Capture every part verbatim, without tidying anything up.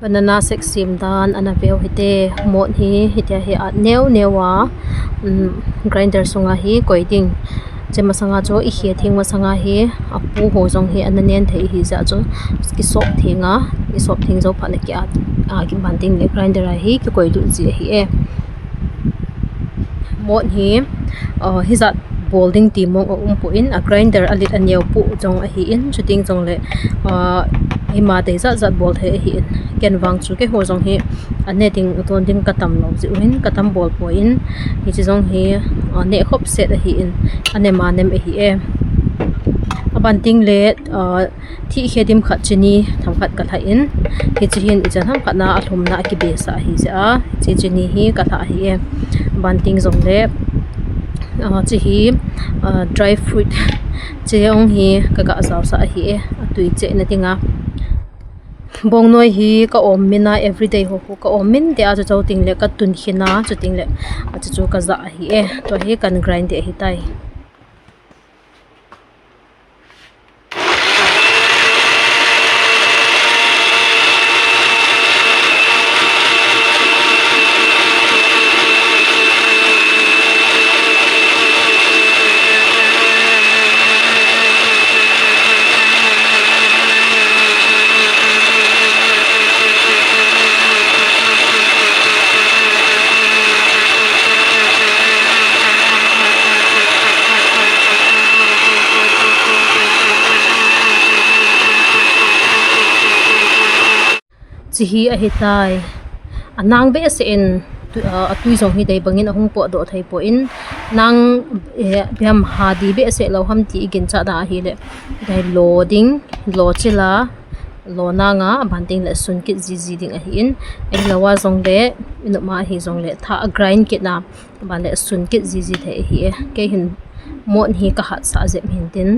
Banana shake sem dan ana veu hite. Mot hi hitia hi aneo neo a, um, grinder sunga hi koi ding. Che masanga chu i khe theng masanga hi apu ho jong hi ana nen thei hi jeh a chu kisop theng a, i sop theng jou phat le ki at, a, ki ban ding le grinder a hi kikoi lut ji ahi e. Mot hi, uh, hijat bol ding ti mong a um poi, a grinder a lit a neo pu jong ahi in, chuting jong le, uh, ima dei jat jat bol thei ahi in. Ken vang chu keiho jong hi ane ding, ton ding ka tam lou jeh uvin, ka tam bol poi in, hiche jong hi, uh, ne khop set ahi in, ane ma nem ahi e. A ban ding le, uh, Thih khe dim khat chini themkhat ka lha in, hiche hin ichan ham khat na alhumna a kibesa ahi jeh a, hiche chini hi ka lha ahi e. Banting jong le, ah, hiche hi, ah, dry fruit, hiche jong hi ka ga jaosah ahi e, atui chehna dinga. Bongnoi hi ka om min a, everyday ho khu ka om min te a, chu chuteng le ka tun khin a, chuteng le, ah, chu chu ka jah ahi e. Tua hi kan grind ding ahi tai. Hiche hi ahi tai. Anang behseh in, tu-, a, atui jong hi dei bangin ahung potdoh thei poi in, nang, eh, biam ha di behseh lou ham ti i ginchat na ahile, dei lo ding, lo chil a, lo nang a, a ban ding le sun kit jiji ding ahi in, ahilou a jong le, i nop ma ahi jong le, tha a grind kit na, a ban le sun kit jiji thei ahi e. Kei hin mot hi ka hatsah jep hin tin.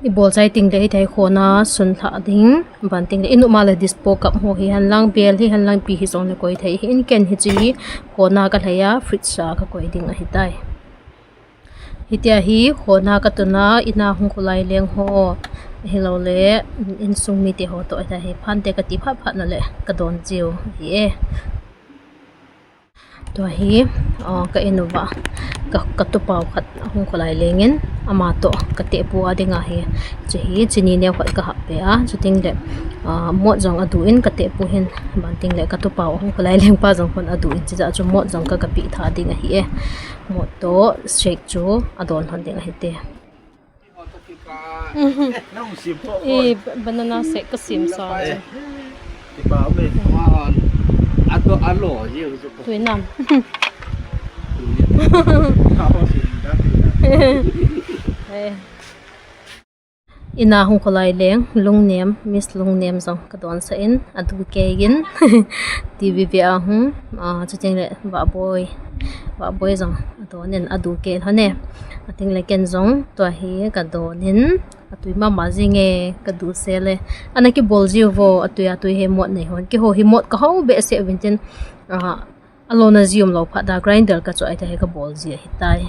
I bol chai teng le hithei khona sun lhah ding, ban teng le i nop ma le dispo cup ho hi hen lang, bel hi hen lang, ipi hi jong le koi thei ahi in, ken hiche hi khona ka lhai a, fridge a ka koi ding ahi tai. Hitia hi khona ka tun a, in a hung kholai leng ho, ahilou le insung mite ho toh ahi tai, phan te ka ti phat phat na le ka don jiu ahi e. Tua hi, ah, ka in uva, ka, ka tupau khat ahung kholai lengin, ama toh ka tehpu a dinga hi, hiche hi, chini neo khat ka hah peh a, chuteng le, ah, mot jong adu in ka tehpu hin, ban teng le ka tupau ahung kholai leng pa jong khun adu in, chujeh chun mot jong ka, ka peh tha ding ahi e. Mot toh shake chu adon lhon ding ahi te. Eh, ba-, banana shake ka sem sa chu. Tui nam. Eh. In a hung kholai leng, Lungnem, Miss Lungnem jong ka don sah in, adu kei in. T V ve a hung, ah, chuteng le Vahboi, Vahboi jong adon in adu kei lhon e. Ateng le ken jong tua hi ka don in, atui mama jing e, ka du sel e. Ana kibol jiu vo, atui atui hi mot nei hon. Keiho hi mot ka hao behseh uvin tin, ah, alona ji um lou phat a grinder ka choi ta hi ka bol ji ahi tai.